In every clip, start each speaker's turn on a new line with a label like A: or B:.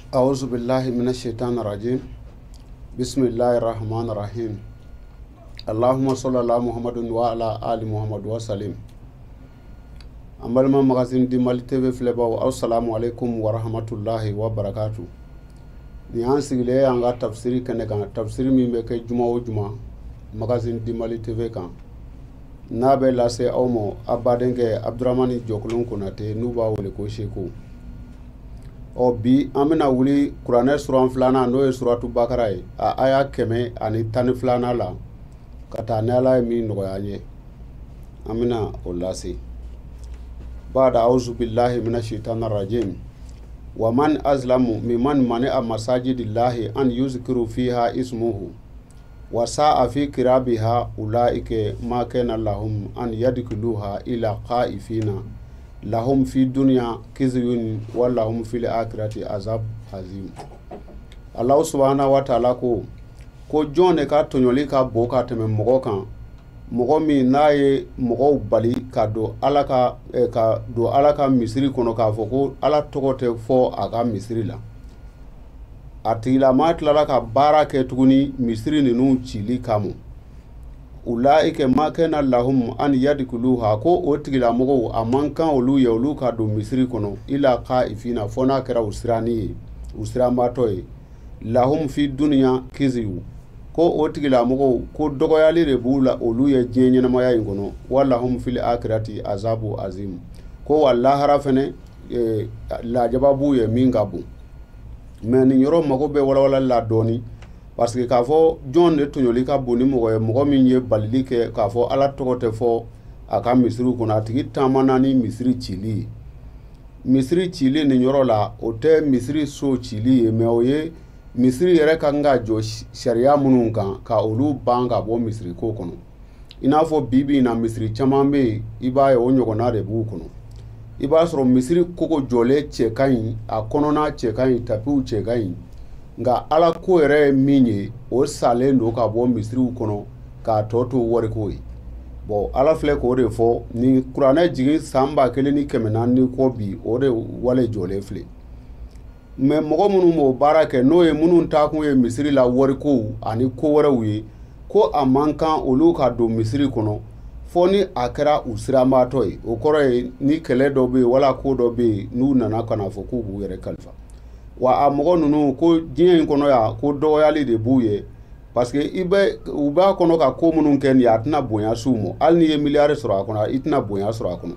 A: أعوذ بالله من الشيطان الرجيم بسم الله الرحمن الرحيم اللهم صل على محمد وعلى آل محمد وسلم. An balima Magazine du Mali TV filɛbaw, aw salamu aleykum wa rahmatulahi wa barakatu. Nin y'an sigilen y'an ka tafsiri kɛnɛ kan, tafsiri min bɛ kɛ juma o juma Magazine du Mali TV kan, n'a bɛ lase aw ma a badenkɛ Abudramani Jɔkolon Konate, n'u b'a wele ko Seko. Ɔ bi an bɛna wuli kuranɛ suran filanan, n'o ye suratu Bakara ye, a aya 112nan la ka taa, ni Ala ye min nɔgɔya an ye, an bɛna o lase. Bada auzu billahi mina shaitani rajim. Wa man azlamu mimman mani'a masajidillahi an yuzkiru fiha ismuhu wa sa'a fi kirabiha ulaike ma kana lahum an yadkhuluha ila khaifina lahum fi dunya khizyun wa lahum fil akhirati azab azim. Allah subhanahu wa ta'ala ko jɔn de ka tɔɲɔli ka bon ka tɛmɛ mɔgɔ kan, mɔgɔ min n'a ye mɔgɔw bali ka don Ala ka ka don Ala ka misiri kɔnɔ, k'a fɔ ko Ala tɔgɔ tɛ fɔ a ka misiri la. A tigilamaa tilala ka baara kɛ tuguni misiri ninnu cili kama. Ulaike ma kana lahum an yadkhuluha, ko o tigilamɔgɔw a man kan olu ye olu ka don misiri kɔnɔ, ila khaifina, fo n'a kɛra u siranni ye, u siranbaatɔ ye. Lahum fi dunya khizyu, ko o tigilamɔgɔw ko dɔgɔyali de b'u la olu ye diɲɛ ɲɛnamaya in kɔnɔ. Wa lahum fil akhirati azabu azim, ko wa lahara fɛnɛ lajaba b'u ye min ka bon. Mais nin yɔrɔ mago bɛ walawalali la dɔɔni, parce que k'a fɔ jɔn de tɔɲɔli ka bon ni mɔgɔ ye, mɔgɔ min ye balili kɛ k'a fɔ Ala tɔgɔ tɛ fɔ a ka misiriw kɔnɔ, a tigi taamana ni misiri cili ye. Misiri cili nin yɔrɔ la, o tɛ misiri so cili ye, mais o ye misiri yɛrɛ ka kan ka jɔ sariya minnu kan, ka olu ban ka bɔ misiri ko kɔnɔ. I n'a fɔ bi bi in na, misiri caman bɛ yen, i b'a ye o ɲɔgɔnna de b'u kɔnɔ. I b'a sɔrɔ misiri kogo jɔlen cɛ ka ɲi, a kɔnɔna cɛ ka ɲi, tapiw cɛ ka ɲi, nka Ala ko yɛrɛ ye min ye, o salen don ka bɔ misiriw kɔnɔ k'a tɔ to wariko ye. Bon, Ala filɛ k'o de fɔ ni kuranɛ jigin san 1400 ni kɔ bi, o de wale jɔlen filɛ. Mais mɔgɔ minnu b'o baara kɛ, n'o ye minnu taakun ye misiri la warikow ani ko wɛrɛw ye, ko a man kan olu ka don misiri kɔnɔ fo ni a kɛra u siranbaatɔ ye. O kɔrɔ ye ni kɛlɛ dɔ bɛ yen wala ko dɔ bɛ yen, n'u nana ka na fɔ k'u b'u yɛrɛ kalifa. Wa a mɔgɔ ninnu ko diɲɛ in kɔnɔ yan, ko dɔgɔyali de b'u ye, parce que i bɛ u b'a kɔnɔ ka ko minnu kɛ nin ye, a tɛna bonya s'u ma. Hali n'i ye miliyari sɔrɔ a kɔnɔ, i tɛna bonya sɔrɔ a kɔnɔ.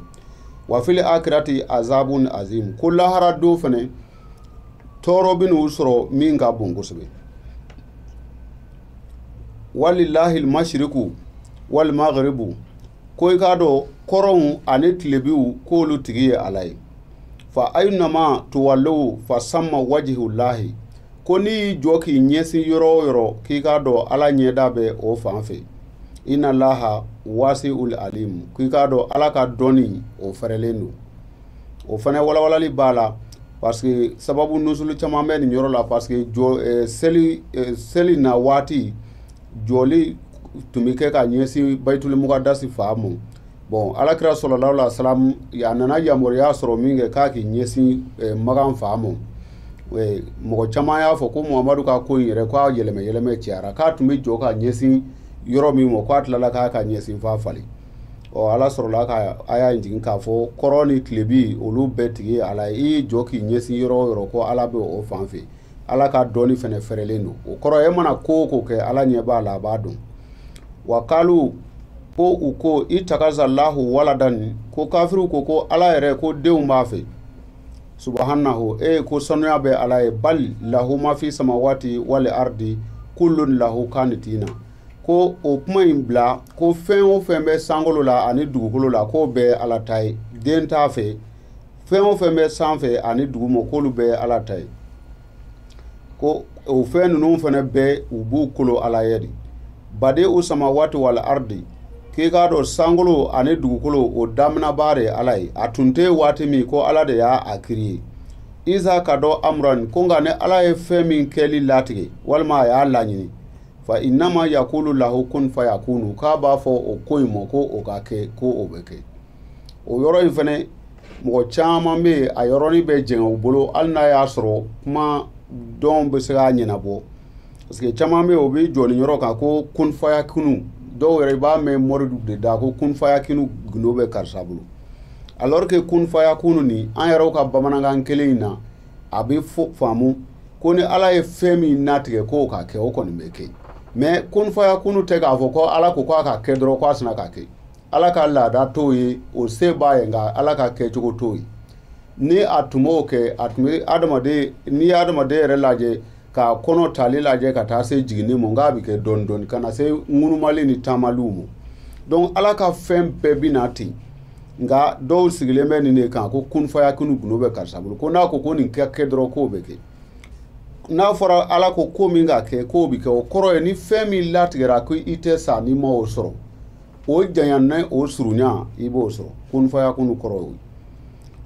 A: Wa fil akhirati azabun azim, ko lahara don fɛnɛ tɔɔrɔ bɛ n'u sɔrɔ min ka bon kosɛbɛ. Walillahi almashriqu wal maghribu, ko i k'a dɔn kɔrɔnw ani tilebiw k'olu tigi ye Ala ye. Fa aynama tuwallu fa samma wajhullahi, ko n'i y'i jɔ k'i ɲɛsin yɔrɔ o yɔrɔ, k'i k'a dɔn Ala ɲɛda bɛ o fan fɛ. Inna laha wasi'ul alim, k'i k'a dɔn Ala ka dɔnni o fɛrɛlen don. O fana walawalali b'a la, parce que sababu nusulu caman bɛ nin yɔrɔ la, parce que jɔ seli na waati jɔli tun bɛ kɛ ka ɲɛsin Bayitul Mukadasi fa ma. Bon, Alakira sallallahu alaihi wasallam a nana yamaruya sɔrɔ min kɛ k'a k'i ɲɛsin Makan fa ma. Mɔgɔ caman y'a fɔ ko Muhamadu ka ko in yɛrɛ k'a yɛlɛmɛ yɛlɛmɛ cayara, k'a tun bɛ jɔ ka ɲɛsin yɔrɔ min ma, k'a tilala k'a ka ɲɛsin fa falen. Ɔ Ala sɔrɔla ka aya in jigin k'a fɔ kɔrɔ ni tilebi olu bɛɛ tigi ye Ala ye. I y'i jɔ k'i ɲɛsin yɔrɔ o yɔrɔ, ko Ala bɛ o fan fɛ. Ala ka dɔnni fɛnɛ fɛrɛlen don. O kɔrɔ e mana ko o ko kɛ, Ala ɲɛ b'a la, a b'a dɔn. Wa kalu, ko u ko itakazallahu waladan, ko kafiriw ko Ala yɛrɛ ko denw b'a fɛ. Subhanahu, e ko sanuya bɛ Ala ye. Bal lahu ma fi samawati wal ardi kullun lahu qanitina, ko o kuma in bila, ko fɛn o fɛn bɛ sankolo la ani dugukolo la, k'o bɛɛ Ala ta ye, den t'a fɛ. Fɛn o fɛn bɛ sanfɛ ani duguma, k'olu bɛɛ Ala ta ye. Ko o fɛn ninnu fɛnɛ bɛɛ u b'u kolo Ala ye de. Bade u samawati wal ardi, k'i k'a dɔn sankolo ani dugukolo o daminɛbaa de ye Ala ye. A tun tɛ waati min ko Ala de y'a créé. Isa ka dɔ amuran, ko nka ni Ala ye fɛn min kɛli latigɛ walima a y'a laɲini, fa innama yakulu lahu kun fayakunu, k'a b'a fɔ o ko in ma ko o ka kɛ, ko o bɛ kɛ. O yɔrɔ in fɛnɛ mɔgɔ caman bɛ yen, a yɔrɔnin bɛ jɛngɛ u bolo, hali n'a y'a sɔrɔ kuma dɔn bɛ se k'a ɲɛnabɔ, parce que caman bɛ yen, o bɛ jɔ nin yɔrɔ kan ko kunfayakunu. Dɔw yɛrɛ i b'a mɛn mɔri de da ko kunfayakunu gundo bɛ karisa bolo, alors que kunfayakunu nin, an yɛrɛw ka bamanankan kelen in na, a bɛ faamu ko ni Ala ye fɛn min natigɛ k'o ka kɛ, o kɔni bɛ kɛ. Mais kunfayakunu tɛ k'a fɔ ko Ala ko k'a ka kɛ dɔrɔn k'a sina ka kɛ. Ala ka laada t'o ye, o se b'a ye, nka Ala ka kɛcogo t'o ye. Ni a tun b'o kɛ, a tun bɛ adamaden, n'i ye adamaden yɛrɛ lajɛ k'a kɔnɔ tali lajɛ ka taa se jiginni ma, k'a bɛ kɛ dɔɔni dɔɔni ka na se ŋunumali ni taamaliw ma. Donc Ala ka fɛn bɛɛ bɛ na ten, nka dɔw sigilen bɛ nin de kan ko kunfayakunu gundo bɛ karisa bolo, ko n'a ko ko nin ka kɛ dɔrɔn k'o bɛ kɛ. N'a fɔra Ala ko ko min ka kɛ k'o bɛ kɛ, o kɔrɔ ye ni fɛn min latigɛra ko i tɛ sa n'i ma o sɔrɔ, o janya ni o surunya i b'o sɔrɔ. Kunfayakunu kɔrɔ ye.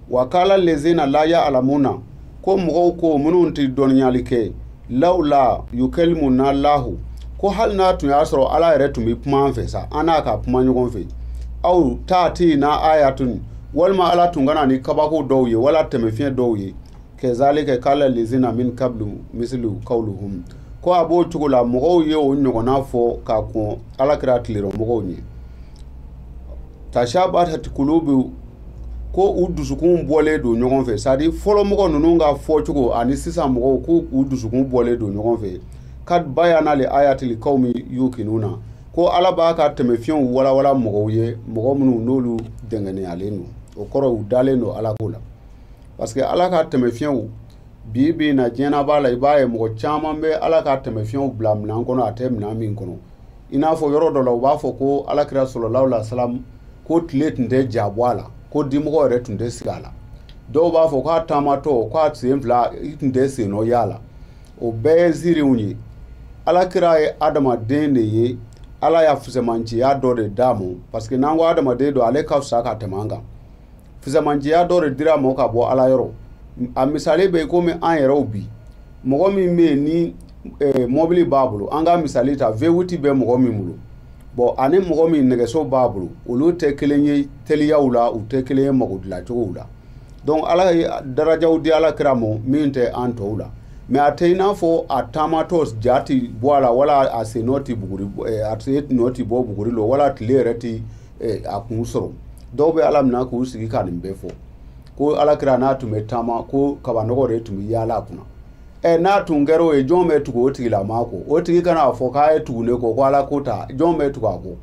A: Wa kala lezina la ya alamuna, ko mɔgɔw ko minnu tɛ dɔnniyali kɛ, lawla yukallimuna lahu, ko hali n'a tun y'a sɔrɔ Ala yɛrɛ tun bɛ kuma an fɛ sa, an n'a ka kuma ɲɔgɔn fɛ, aw ta'tina ayatun, walima Ala tun ka na ni kabako dɔw ye wala tɛmɛfiɲɛ dɔw ye, kazalika kala lezina min kablu mislu qawluhum, ko a b'o cogo la mɔgɔw ye o ɲɔgɔnna fɔ ka kɔn Ala kira tilerɔmɔgɔw ɲɛ. Tashabahat kulubu, ko u dusukun bɔlen don ɲɔgɔn fɛ, c'est à dire fɔlɔ mɔgɔ ninnu ka fɔcogo ani sisan mɔgɔw ko u dusukun bɔlen don ɲɔgɔn fɛ. Kad bayana li ayatil qawmi yuqinuna, ko Ala b'a ka tɛmɛfiɲɛw walawala mɔgɔw ye, mɔgɔ minnu n'olu dɛngɛniyalen don, o kɔrɔ u dalen don Ala ko la. Parce que Ala ka tɛmɛfiɲɛw bi bi in na diɲɛ b'a la, i b'a ye mɔgɔ caman bɛ Ala ka tɛmɛfiɲɛw bila minɛn kɔnɔ, a tɛ minɛn min kɔnɔ. I n'a fɔ yɔrɔ dɔ la u b'a fɔ ko Ala kira sallallahu alaihi wasallam ko tile tun tɛ ja bɔ a la, ko dimɔgɔ yɛrɛ tun tɛ sigi a la. Dɔw b'a fɔ k'a taamatɔ k'a sen fila i tun tɛ sen nɔ y'a la. O bɛɛ ye ziiriw ye. Ala kira ye adamaden de ye, Ala y'a fisamanciya dɔ de d'a ma, parce que n'an ko adamaden don, ale ka fisa ka tɛmɛ an kan. Fisamanciya dɔ de dira a ma ka bɔ Ala yɔrɔ. A misali bɛ komi an yɛrɛw bi, mɔgɔ min bɛ yen ni mɔbili b'a bolo, an ka misali ta V8 bɛ mɔgɔ min bolo, bon ani mɔgɔ min nɛgɛso b'a bolo, olu tɛ kelen ye teliyaw la, u tɛ kelen ye mago dilancogow la. Donc Ala ye darajaw di Ala kira ma min tɛ an tɔw la. Mais a tɛ i n'a fɔ a taamatɔ ja ti bɔ a la, wala a sen nɔ ti buguri, a sen nɔ ti bɔ buguri la, wala tile yɛrɛ ti a kun sɔrɔ. Dɔw bɛ Ala minɛ k'u sigi ka nin bɛɛ fɔ ko Ala kira n'a tun bɛ taama ko kabanɔgɔ de tun bɛ yaala a kunna. N'a tun kɛra o ye, jɔn bɛ tugu o tigilamaa kɔ? O tigi kana fɔ k'a ye tugu ne kɔ ko Ala ko ta, jɔn bɛ tugu a kɔ?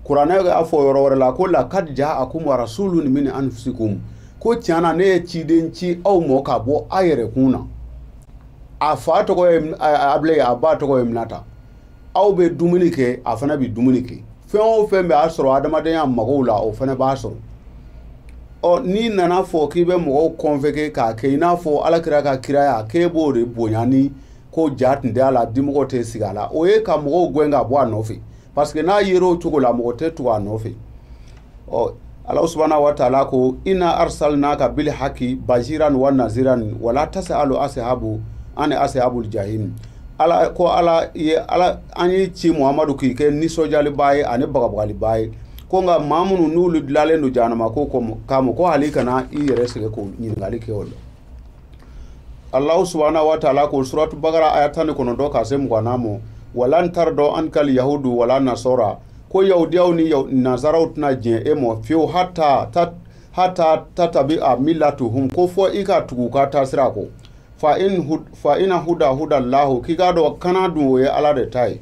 A: Kuranɛ y'a fɔ yɔrɔ wɛrɛ la ko lakad ja'akum rasulun min anfusikum, ko tiɲɛ na ne ye ciden ci aw mɔ ka bɔ aw yɛrɛ kun na. A fa tɔgɔ ye Abulayi, a ba tɔgɔ ye Minata. Aw bɛ dumuni kɛ, a fana bɛ dumuni kɛ. Fɛn o fɛn bɛ a sɔrɔ adamadenya magow la, o fana b'a sɔrɔ. Ɔ n'i nana fɔ k'i bɛ mɔgɔw kɔnfɛke k'a kɛ i n'a fɔ Ala kira ka kiraya, k'e b'o de bonya ni ko ja tun tɛ a la, dimɔgɔ tɛ sigi a la, o ye ka mɔgɔw gɛn ka bɔ a nɔfɛ. Parce que n'a yer'o cogo la, mɔgɔ tɛ tugu a nɔfɛ. Ɔ Ala subhanahu wa ta'ala ko inna arsalnaka bil haqi bashiran wa naziran wala tasalu ashabu ani ashabul jahim. Ala ko Ala ye Ala an ye ci Muhamadu k'i kɛ nisɔndiyaliba ye ani bagabagaliba ye, ko nka maa minnu n'olu dilanlen don jahanama ko kama, ko hali kana i yɛrɛ sɛgɛn k'o ɲininkali kɛ o la. Allahu subhanahu wa ta'ala ko suratu Bakara aya 19 ka se 20 ma, walan tardo ankal yahudu wala nasara, ko yahudiyaw ni nasaraw tɛna diɲɛ e ma fiyewu hata tatabi a millatuhum, ko fɔ i ka tugu u ka taasira kɔ. Fa ina huda huda lahu, k'i k'a dɔn kana dun o ye Ala de ta ye.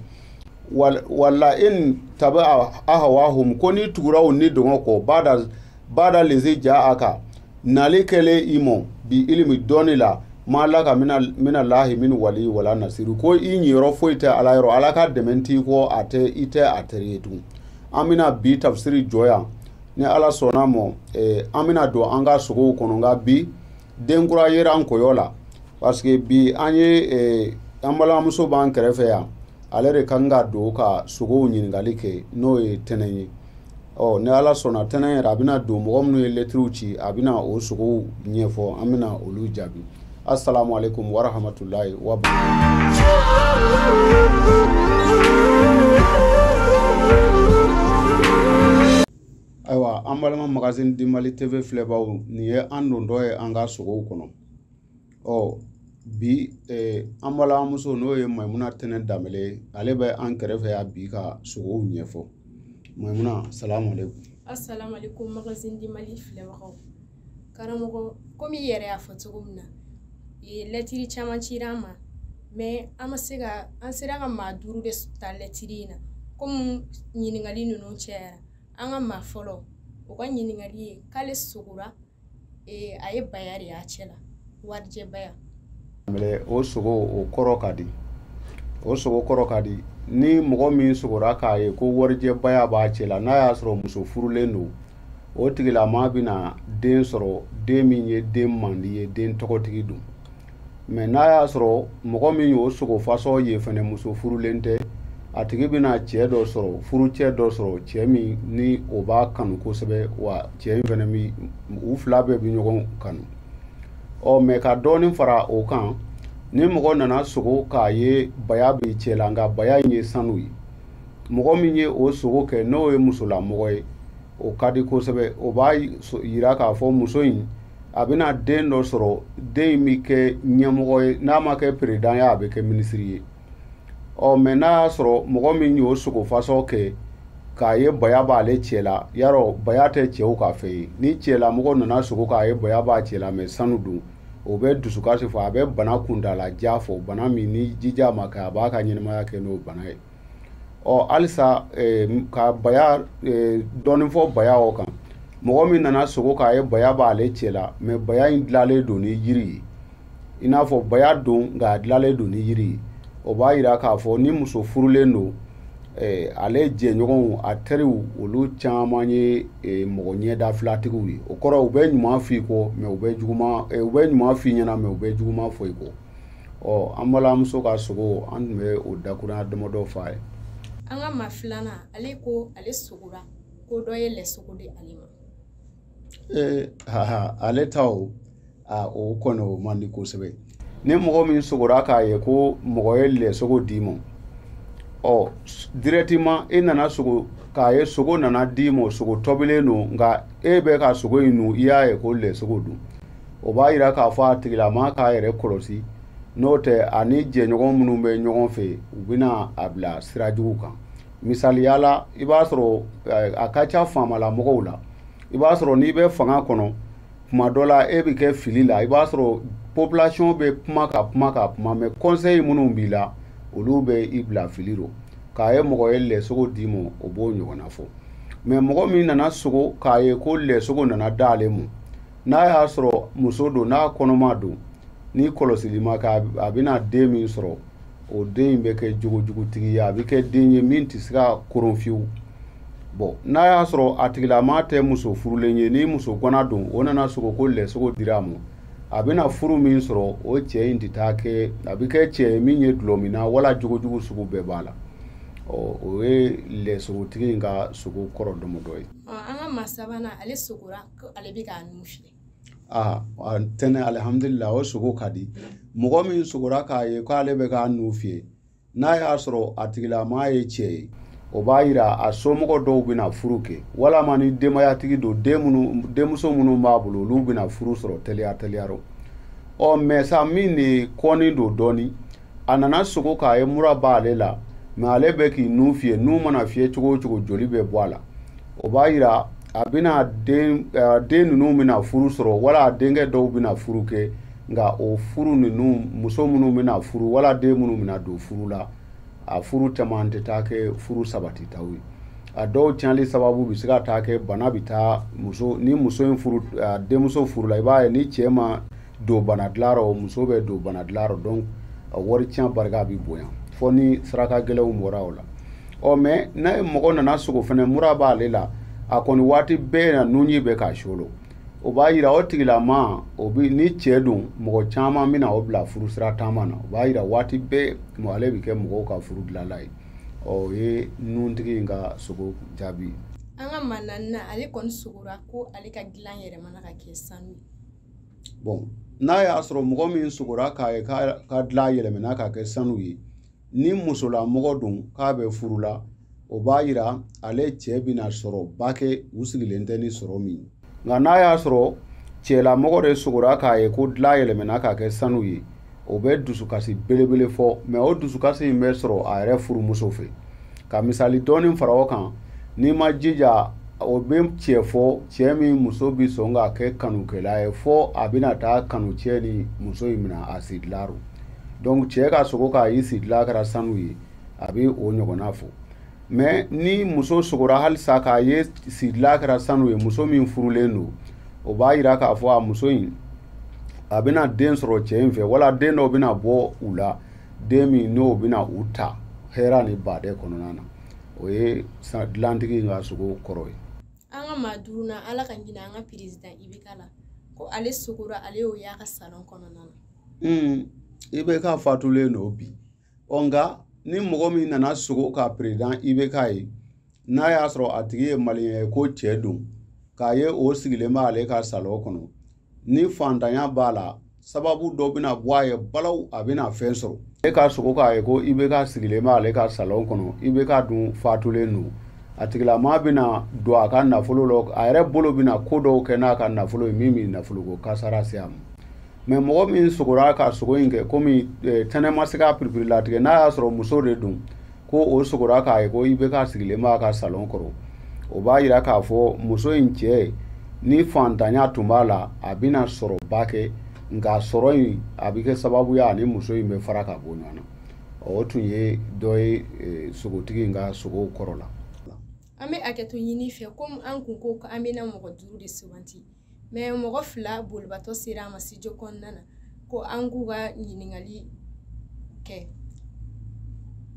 A: Wala in taba ahawahum, ko n'i tugura u ni dɔngɔ kɔ, bada lezi ja a ka nali kɛlen i mɔ bi ilimi dɔɔni la, ma laka mina lahi min wali wala nasiru, ko i ɲiyɔrɔ foyi tɛ Ala yɔrɔ, Ala ka dɛmɛ t'i kɔ, a tɛ i tɛ a teri ye tugun. An bɛna bi tafsiri jɔ yan, ni Ala sɔnna mɔ, an bɛna don an ka sogow kɔnɔ. Nka bi den kura yera an kɔyɔ la, parce que bi an ye an balimamuso b'an kɛrɛfɛ yan, ale de kan ka don ka sogow ɲininkali kɛ, n'o ye tɛnɛn ye. Ɔ ni Ala sɔnna, tɛnɛn yɛrɛ a bɛna don mɔgɔ minnu ye lɛtiriw ci, a bɛna o sogow ɲɛfɔ, an bɛna olu jaabi. Assalamu alaikum wa rahmatullahi wa barakatuh. Ayiwa an balima magazine di Mali TV filɛbaw, nin ye an dontɔ ye an ka sogow kɔnɔ. Ɔ Bi an balimamuso n'o ye Mayimuna Tɛnɛ Danbele ye, ale bɛ an kɛrɛfɛ yan bi ka sogow ɲɛfɔ. Mayimuna, salamu aleykum.
B: Assalamu alaikum Magazine du Mali filɛbagaw. Karamɔgɔ, komi i yɛrɛ y'a fɔ cogo min na, lɛtiri caman cira an ma, mais an ma se ka, an sera ka maa 5 de ta lɛtiri in na. Komi ɲininkali ninnu cayara, an ka maa fɔlɔ o ka ɲininkali ye k'ale sogora, a ye baya de y'a cɛ la, warijɛ baya.
A: O sogo o kɔrɔ ka di, o sogo kɔrɔ ka di. Ni mɔgɔ min sogora k'a ye ko warijɛ baya b'a cɛ la, n'a y'a sɔrɔ muso furulen don, o tigilamaa bɛna den sɔrɔ, den min ye den mandi ye, den tɔgɔtigi don. Mais n'a y'a sɔrɔ mɔgɔ min y'o sogo fasɔn ye fɛnɛ muso furulen tɛ, a tigi bɛna cɛ dɔ sɔrɔ, furucɛ dɔ sɔrɔ, cɛ min ni o b'a kanu kosɛbɛ, wa cɛ in fɛnɛ bi, u fila bɛɛ bɛ ɲɔgɔn kanu. Ɔ mais ka dɔɔnin fara o kan, ni mɔgɔ nana sogo k'a ye baya b'i cɛ la, nka baya in ye sanu ye, mɔgɔ min ye o sogo kɛ n'o ye musolamɔgɔ ye, o ka di kosɛbɛ. O b'a yira k'a fɔ muso in a bɛna den dɔ sɔrɔ, den in bɛ kɛ ɲɛmɔgɔ ye, n'a ma kɛ peredan ye a bɛ kɛ minisiri ye. Ɔ mais n'a y'a sɔrɔ mɔgɔ min y'o sogo fasɔn kɛ k'a ye baya b'ale cɛ la, yarɔ baya tɛ cɛw ka fɛ ye, ni cɛlamɔgɔ nana sogo k'a ye baya b'a cɛ la mais sanu don, o bɛ dusukasi fɔ, a bɛ bana kuntalajan fɔ, bana min ni jija ma kɛ a b'a ka ɲɛnamaya kɛ n'o bana ye. Ɔ halisa ka baya dɔɔnin fɔ baya o kan, mɔgɔ min nana sogo k'a ye baya b'ale cɛ la, mais baya in dilanlen don ni yiri ye, i n'a fɔ baya don nka a dilanlen don ni yiri ye, o b'a yira k'a fɔ ni muso furulen don, ale jɛɲɔgɔnw a teriw olu caman ye mɔgɔ ɲɛda filatigiw ye. O kɔrɔ u bɛ ɲuman f'i kɔ mais u bɛ juguman, u bɛ ɲuman f'i ɲɛna mais u bɛ juguman fɔ i kɔ. Ɔ an balimamuso ka sogo, an tun bɛ o dakurunya damadɔ f'a ye.
B: An ka maa filanan, ale ko ale sogora ko dɔ ye lɛsogo di ale ma.
A: Ale ta o, o kɔni o man di kosɛbɛ. Ni mɔgɔ min sogora k'a ye ko mɔgɔ ye lɛsogo d'i ma, ɔ directement e nana sogo k'a ye sogo nana d'i ma, sogo tɔbilen don, nka e bɛ ka sogo in dun, i y'a ye ko lɛsogo don, o b'a yira k'a fɔ a tigilamaa k'a yɛrɛ kɔlɔsi, n'o tɛ ani jɛɲɔgɔn minnu bɛ ɲɔgɔn fɛ u bɛna a bila sira jugu kan. Misaliya la, i b'a sɔrɔ a ka ca faamalamɔgɔw la, i b'a sɔrɔ n'i bɛ fanga kɔnɔ tuma dɔ la e bɛ kɛ fili la, i b'a sɔrɔ population bɛ kuma ka kuma ka kuma, mais conseil minnu b'i la olu bɛ i bila fili rɔ. K'a ye mɔgɔ ye lɛsogo d'i ma, o b'o ɲɔgɔnna fɔ. Mais mɔgɔ min nana sogo k'a ye ko lɛsogo nana d'ale ma, n'a y'a sɔrɔ muso don, n'a kɔnɔma don, ni kɔlɔsili ma kɛ, a bɛna den min sɔrɔ, o den in bɛ kɛ jogojugutigi ye, a bɛ kɛ den ye min tɛ se ka koron fiyewu. Bon n'a y'a sɔrɔ a tigilamaa tɛ muso furulen ye, ni muso gana don, o nana sogo ko lɛsogo dira a ma, a bɛna furu min sɔrɔ, o cɛ in tɛ taa kɛ, a bɛ kɛ cɛ ye min ye dulɔminna wala jogojugu sugu bɛɛ b'a la. Ɔ o ye lɛsogotigi in ka sogo kɔrɔ damadɔ ye.
B: An ka maa sabanan, ale sogora ko ale bɛ k'a nun fiyɛ.
A: Tɛnɛ, alihamudulila, o sogo ka di. Mɔgɔ min sogora k'a ye k'ale bɛ k'a nun fiyɛ, n'a y'a sɔrɔ a tigilamaa ye cɛ ye, o b'a yira a somɔgɔ dɔw bɛna furu kɛ, walama ni denbayatigi don, denmuso minnu b'a bolo olu bɛna furu sɔrɔ teliya teliya rɔ. Ɔ mais sa min de kɔni don dɔɔni, a nana sogo k'a ye mura b'ale la, mais ale bɛ k'i nun fiyɛ, nun mana fiyɛ cogo o cogo joli bɛ bɔ a la, o b'a yira a bɛna den ninnu bɛna furu sɔrɔ, wala a denkɛ dɔw bɛna furu kɛ, nka o furu ninnu, muso minnu bɛna furu wala den minnu bɛna don furu la, a furu caman tɛ taa kɛ furu sabatitaw ye. A dɔw tiɲɛli sababu bɛ se ka taa kɛ bana bɛ taa muso, ni muso in furu, denmuso furu la, i b'a ye ni cɛ ma don bana dilan rɔ, muso bɛ don bana dilan rɔ, donc a wari tiɲɛ barika bɛ bonya fɔ ni saraka gɛlɛnw bɔra o la. Ɔ mais n'a ye mɔgɔ nana sogo fɛnɛ mura b'ale la, a kɔni waati bɛɛ na nunji bɛ k'a solo, o b'a yira o tigilamaa, o bi ni cɛ don, mɔgɔ caman bɛna o bila furu sira taama na, o b'a yira waati bɛɛ ale bɛ kɛ mɔgɔw ka furu dilanla ye. Ɔ o ye nuntigi in ka sogo jaabi.
B: An ka maa naaninan, ale kɔni sogora ko ale ka dilan yɛlɛmana ka kɛ sanu ye.
A: Bon n'a y'a sɔrɔ mɔgɔ min sogora k'a ye ka dilan yɛlɛmana ka kɛ sanu ye, ni musolamɔgɔ don k'a bɛ furu la, o b'a yira ale cɛ bɛna sɔrɔ ba kɛ, u sigilen tɛ ni sɔrɔ min ye. Nka n'a y'a sɔrɔ cɛlamɔgɔ de sogora k'a ye ko dilan yɛlɛmana ka kɛ sanu ye, O bɛ dusukasi belebele fɔ, mais o dusukasi in bɛ sɔrɔ a yɛrɛ furumuso fɛ. Ka misali dɔɔni fara o kan, n'i ma jija, o bɛ cɛ fɔ, cɛ min muso bɛ sɔn ka kɛ kanukɛla ye, fɔ a bɛna taa kanu cɛ ni muso in minɛ a sidila rɔ. Donc cɛ ka sogo k'a yi sidila kɛra sanu ye, a bɛ o ɲɔgɔnna fɔ. Mais ni muso sogora halisa k'a ye sidila kɛra sanu ye, muso min furulen don, o b'a yira k'a fɔ a muso in a bɛna den sɔrɔ cɛ in fɛ, wala den dɔ bɛna bɔ u la, den min n'o bɛna u ta hɛrɛ ni baden kɔnɔna na. O ye dilantigi in ka sogo kɔrɔ ye.
B: An ka maa duurunan, Ala ka hinɛ an ka président IBK la, ko ale sogora, ale y'o y'a ka salon kɔnɔna na.
A: IBK fatulen don bi. Ɔ, nka ni mɔgɔ min nana sogo ka président IBK ye, n'a y'a sɔrɔ a tigi ye maliyɛn ye, ko cɛ don, k'a ye o sigilen b'ale ka salon kɔnɔ, ni fantanya b'a la, sababu dɔ bɛna bɔ a ye balaw, a bɛna fɛn sɔrɔ. E ka sogo k'a ye ko IBK sigilen b'ale ka salon kɔnɔ, IBK dun fatulen don, a tigilamaa bɛna don a ka nafolo la, a yɛrɛ bolo bɛna ko dɔw kɛ n'a ka nafolo ye min bɛ nafoloko kasara se a ma. Mais mɔgɔ min sogora ka sogo in kɛ, komi tɛnɛ ma se k'a piripiri latigɛ, n'a y'a sɔrɔ muso de don, ko o sogora k'a ye ko IBK sigilen b'a ka salon kɔrɔ, o b'a yira k'a fɔ muso in cɛ, ni fantanya tun b'a la, a bɛna sɔrɔba kɛ, nka sɔrɔ in a bɛ kɛ sababu ye ani muso in bɛ fara ka bɔ ɲɔgɔn na. O tun ye dɔ ye sogotigi in ka sogo kɔrɔ la.
B: An bɛ hakɛto ɲini fɛ, komi an kun ko an bɛna mɔgɔ 5 de suganti, mais mɔgɔ 2 bolibatɔ sera an ma studio kɔnɔna na, ko an k'u ka ɲininkali kɛ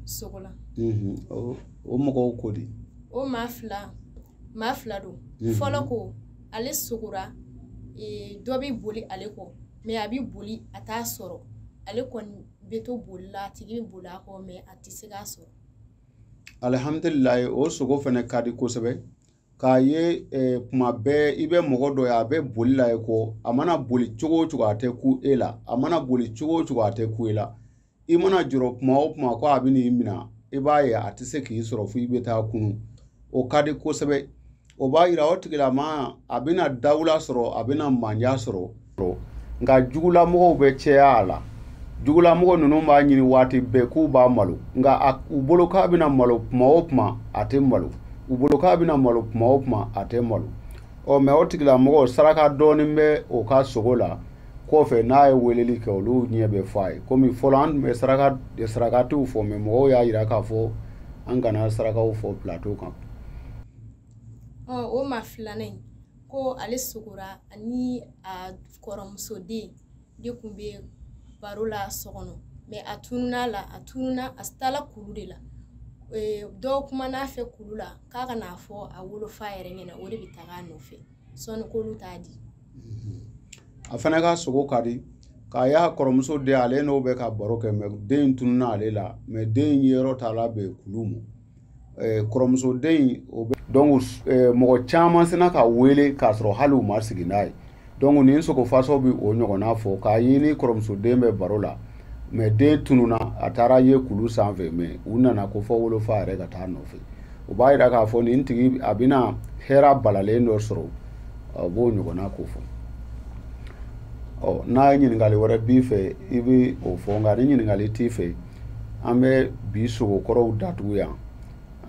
B: sogo la.
A: O mɔgɔw ko di?
B: O maa fila don. Fɔlɔ ko ale sogora, dɔ bɛ boli ale kɔ, mais a bɛ boli a t'a sɔrɔ, ale kɔni bɛ to boli la, a tigi bɛ boli a kɔ, mais a tɛ se k'a sɔrɔ.
A: Alihamdulilayi, o sogo fana ka di kosɛbɛ. K'a ye kuma bɛɛ i bɛ mɔgɔ dɔ ye, a bɛ boli la i kɔ, a mana boli cogo o cogo a tɛ ku e la, a mana boli cogo o cogo a tɛ ku e la. I mana jɔrɔ kuma o kuma ko a bɛ n'i minɛ, i b'a ye a tɛ se k'i sɔrɔ fo i bɛ taa kunun. O ka di kosɛbɛ. O b'a yira o tigilama a bɛna dawula sɔrɔ, a bɛna manja sɔrɔ. Nka jugulamɔgɔw bɛ caya a la. Jugulamɔgɔ ninnu b'a ɲini waati bɛɛ k'u b'a malo, nka u bolo k'a bɛna malo kuma o kuma a tɛ malo, u bolo k'a bɛna malo kuma o kuma a tɛ malo. Ɔ, mais o tigilamɔgɔ saraka dɔɔnin bɛ o ka sogo la kɔfɛ, n'a ye weleli kɛ, olu ɲɛ bɛ fɔ a ye. Komi fɔlɔ an tun bɛ sarakatiw fɔ, mais mɔgɔw y'a yira k'a fɔ an kana sarakaw fɔ plateau kan.
B: Ɔ, o maa filanan in ko ale sogora ani a kɔrɔmuso den de tun bɛ baro la so kɔnɔ, mais a tununna la, a tununna, a taala kulu de la. Dɔw kumana a fɛ kulu la k'a ka n'a fɔ a wolofa yɛrɛ ɲɛna, o de bɛ taga a nɔfɛ, sɔnni k'olu t'a di.
A: A fana ka sogo ka di. K'a y'a kɔrɔmuso den, ale n'o bɛ ka baro kɛ, mais den tununna ale la, mais den ye yɔrɔ ta la bɛn kulu ma. Kɔrɔmuso den o bɛ donc mɔgɔ caman sina ka wele k'a sɔrɔ hali u ma sigi n'a ye. Donc nin sogo faso bɛ o ɲɔgɔnna fɔ, k'a ɲini kɔrɔmuso den bɛ baro la, mais den tununna, a taara ye kulu sanfɛ, mais u nana ko fɔ wolofa yɛrɛ ka taa nɔfɛ. O b'a yira k'a fɔ nin tigi a bɛna hɛrɛ balalen dɔ sɔrɔ, a b'o ɲɔgɔnna ko fɔ. Ɔ, n'a ye ɲininkali wɛrɛ b'i fɛ, i bɛ o fɔ, nka ni ɲininkali t'i fɛ, an bɛ bi sogokɔrɔw datugu yan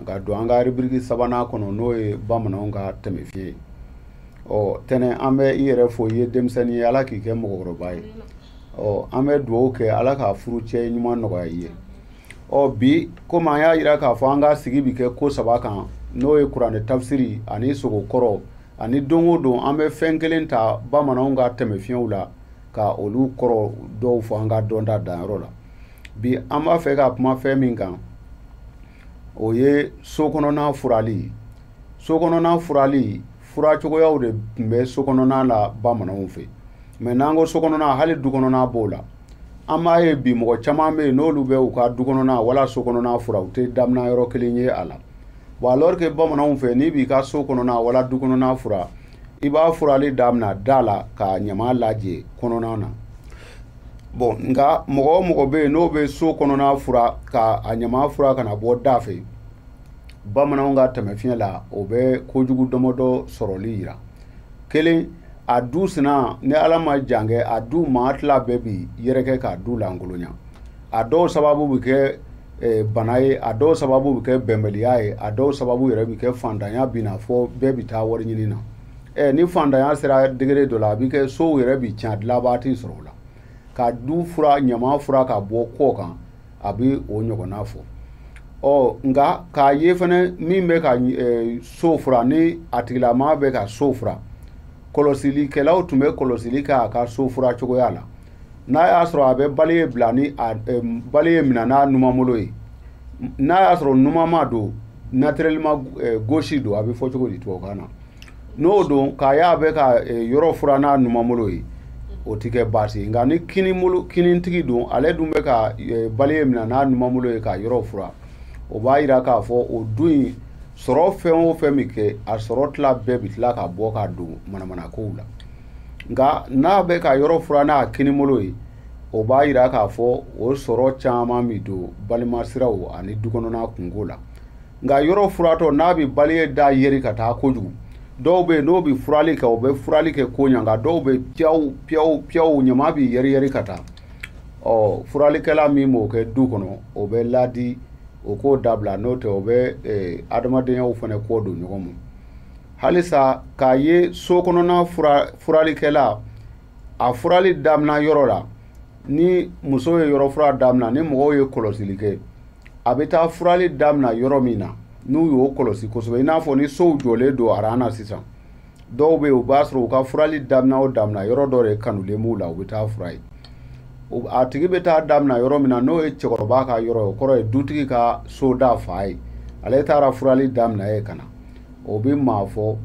A: ka don an ka rubrique sabanan kɔnɔ, n'o ye bamananw ka tɛmɛfiye ye. Ɔ, tɛnɛ, an bɛ i yɛrɛ fo, i ye denmisɛnnin ye, Ala k'i kɛ mɔgɔkɔrɔba ye. Ɔ, an bɛ dugawu kɛ Ala k'a furu cɛ ɲuman nɔgɔya i ye. Ɔ, bi komi an y'a yira k'a fɔ an ka sigi bi kɛ ko 3 kan, n'o ye kuranɛ tafsiri ani sogokɔrɔ ani don o don an bɛ fɛn kelen ta bamananw ka tɛmɛfiɲɛw la ka olu kɔrɔ dɔw fɔ an ka dɔnta danyɔrɔ la. Bi an b'a fɛ ka kuma fɛn min kan, o ye so kɔnɔna furali. So kɔnɔna furali, fura cogoyaw de tun bɛ so kɔnɔna la bamananw fɛ. Mais n'an ko so kɔnɔna, hali du kɔnɔna b'o la. An b'a ye bi mɔgɔ caman bɛ yen, n'olu bɛ u ka du kɔnɔna wala so kɔnɔna fura, u tɛ daminɛ yɔrɔ kelen ye a la. Bon, alors que bamananw fɛ, n'i b'i ka so kɔnɔna wala du kɔnɔna fura, i b'a furali daminɛ da la ka ɲama lajɛ kɔnɔna na. Bon, nka mɔgɔ o mɔgɔ bɛ yen n'o bɛ so kɔnɔna fura ka a ɲama fura kana bɔ da fɛ, bamananw ka tɛmɛfiɲɛ la, o bɛ kojugu damadɔ sɔrɔli yira. Kelen, A du sina ni Ala ma jan kɛ, a du maa tila bɛɛ bi yɛrɛkɛ k'a du lankolonya. A dɔw sababu bɛ kɛ bana ye, a dɔw sababu bɛ kɛ bɛnbaliya ye, a dɔw sababu yɛrɛ bɛ kɛ fantanya bɛ na fɔ bɛɛ bɛ taa wari ɲini na. Ni fantanya sera degré dɔ la, a bɛ kɛ sow yɛrɛ bɛ tiɲɛ, dilanbaa t'i sɔrɔ o la. Ka du fura, ɲama fura ka bɔ kɔ kan, a bɛ o ɲɔgɔnna fɔ. Ɔ nka k'a ye fɛnɛ min bɛ ka so fura, ni a tigilamaa bɛ ka so fura, kɔlɔsilikɛlaw tun bɛ kɔlɔsili kɛ a ka so fura cogoya la. N'a y'a sɔrɔ a bɛ baliye bila ni a baliye minɛ n'a numanbolo ye, n'a y'a sɔrɔ numanma don, naturellement gauche don, a bɛ fɔ cogo di tubabukan na, n'o don k'a y'a bɛ ka yɔrɔ fura n'a numanbolo ye, o tɛ kɛ baasi ye. Nka ni kinintigi don, ale dun bɛ ka baliye minɛ n'a numanbolo ye ka yɔrɔ fura, o b'a yira k'a fɔ o du in sɔrɔ fɛn o fɛn bɛ kɛ, a sɔrɔ tila bɛɛ bɛ tila ka bɔ ka don manamanakow la. Nka n'a bɛ ka yɔrɔ fura n'a kinibolo ye, o b'a yira k'a fɔ o sɔrɔ caman bɛ don balimasiraw ani du kɔnɔna kunko la. Nka yɔrɔ furatɔ n'a bɛ baliye da yeri ka taa kojugu, dɔw bɛ yen n'o bɛ furali kɛ, o bɛ furali kɛ ko ɲa, nka dɔw bɛ piyaw piyaw piyaw, ɲama bɛ yɛri yɛri ka taa. Ɔ furalikɛla min b'o kɛ du kɔnɔ, o bɛ ladi o k'o dabila, n'o tɛ o bɛ adamadenyaw fana kɔ don ɲɔgɔn ma. Halisa k'a ye so kɔnɔna furalikɛla, a furali daminɛ yɔrɔ la, ni muso ye yɔrɔ fura daminɛ, ni mɔgɔw ye kɔlɔsili kɛ, a bɛ taa furali daminɛ yɔrɔ min na, n'u y'o kɔlɔsi kosɛbɛ, i n'a fɔ ni sow jɔlen don aran na sisan, dɔw bɛ yen u b'a sɔrɔ u ka furali daminɛ o daminɛ yɔrɔ dɔ de kanulen b'u la, u bɛ taa fura ye. A tigi bɛ taa daminɛ yɔrɔ min na, n'o ye cɛkɔrɔba ka yɔrɔ ye, o kɔrɔ ye dutigi ka soda fa ye, ale taara furali daminɛ ye ka na, o bɛ maa fɔ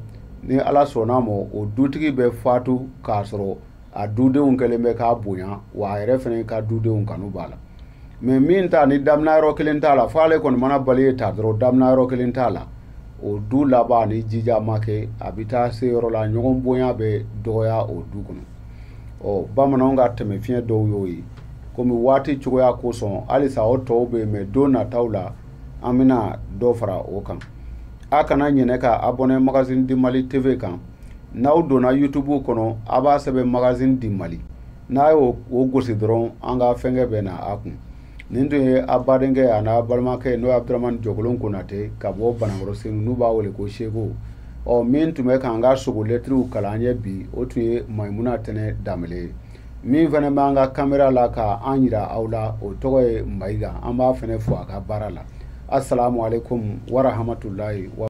A: ni Ala sɔnna ma, o dutigi bɛ fatu k'a sɔrɔ a dudenw kɛlen bɛ k'a bonya, wa a yɛrɛ fana ka dudenw kanu b'a la. Mɛ min ta ni daminɛ yɔrɔ kelen t'a la, f'ale kɔni mana baliye ta dɔrɔn, daminɛ yɔrɔ kelen t'a la, o du laban ni jija ma kɛ, a bɛ taa se yɔrɔ la ɲɔgɔn bonya bɛ dɔgɔya o du kɔnɔ. Ɔ bamananw ka tɛmɛ fiɲɛ dɔw y'o ye, komi waati cogoya kosɔn halisa o tɔw bɛ yen, mɛ don nataw la an bɛna dɔ fara o kan. A kana ɲinɛ ka abonné Magazine du Mali TV kan. N'aw donna YouTube kɔnɔ, a b'a sɛbɛn Magazine du Mali, n'a y'o gosi dɔrɔn, an ka fɛnkɛ bɛ na a kun. Nin tun ye a badenkɛ a n'a balimakɛ, n'o ye Abudramani Jɔkolon Konate ka bɔ Banankɔrɔ Senu, n'u b'a wele ko Seko. Ɔ min tun bɛ k'an ka sogo lɛtiriw kalan an ye bi, o tun ye Mayimuna Tɛnɛ Danbele ye. Min fana b'an ka kamera la k'an yira aw la, o tɔgɔ ye Mayiga. An b'a fana fo a ka baara la. Assalamu alaikum wa rahmatullahi wa.